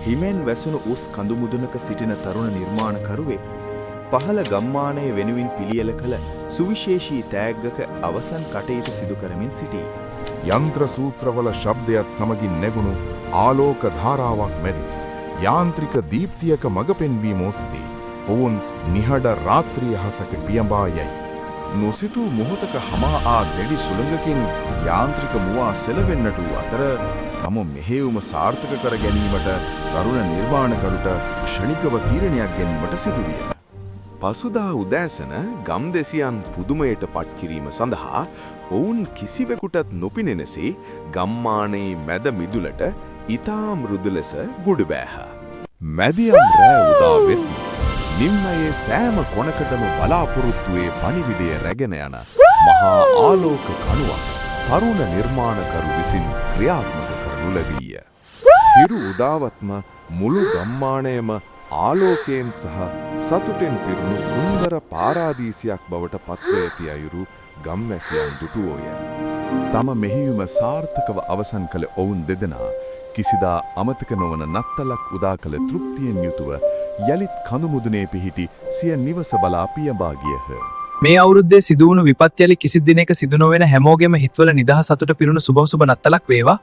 හිමෙන් වැසුණු උස් කඳු මුදුනක සිටින තරුණ නිර්මාණකරුවෙක් පහළ ගම්මානය වෙනුවෙන් පිළියෙල කළ සුවිශේෂී තෑග්ගක අවසන් කටයුතු සිදු කරමින් සිටී. යන්ත්‍ර සූත්‍රවල ශබ්දයත් සමගින් නැගුණු ආලෝක ධාරාවක් මැදින් යාන්ත්‍රික දීප්තියක මඟ පෙන්වීම ඔස්සේ ඔවුන් නිහඬ රාත්‍රී අහසක පියඹා යයි. නොසිතූ මොහොතක හමා ආ දැඩි සුළඟකින් යාන්ත්‍රික මුවා සෙලවෙන්නට වූ අතර, තම මෙහෙයුම සාර්ථක කර ගැනීමට තරුණ නිර්මාණකරුට ක්ෂණිකව තීරණයක් ගැනීමට සිදුවිය. පසුදා උදෑසන ගම්දැසියන් පුදුමයට පත් කිරීම සඳහා ඔවුන් කිසිවෙකුටත් නොපිනෙනසේ ගම්මානයේ මැද මිදුලට ඉතා මෘදු ලෙස ගුඩු බෑහ. මැදියම් රෑ උදා වෙත්ම නිම්නයේ සෑම කොනකටම බලාපොරොත්තුවේ පණිවිඩය රැගෙන යන මහා ආලෝක කණුවක් තරුණ නිර්මාණකරු විසින් ක්‍රියාත්මක කරනු ලැබීය. හිරු උදාවත්ම මුළු ගම්මානයම ආලෝකයෙන් සහ සතුටෙන් පිරුණු සුන්දර පාරාදීසියක් බවට පත්ව ඇති අයුරු ගම්වැසියන් දුටුවෝය. තම මෙහෙයුම සාර්ථකව අවසන් කළ ඔවුන් දෙදෙනා කිසිදා අමතක නොවන නත්තලක් උදා කළ තෘප්තියෙන් යුතුව යළිත් කඳු මුදුනේ පිහිටි සිය නිවස බලා පියඹා ගියහ. මේ අවුරුද්දේ සිදුවුණු විපත් යලි කිසි දිනක සිදු නොවන, හැමෝගෙම හිත්වල නිදහස සතුට පිරුණු සුබම සුබ නත්තලක් වේවා.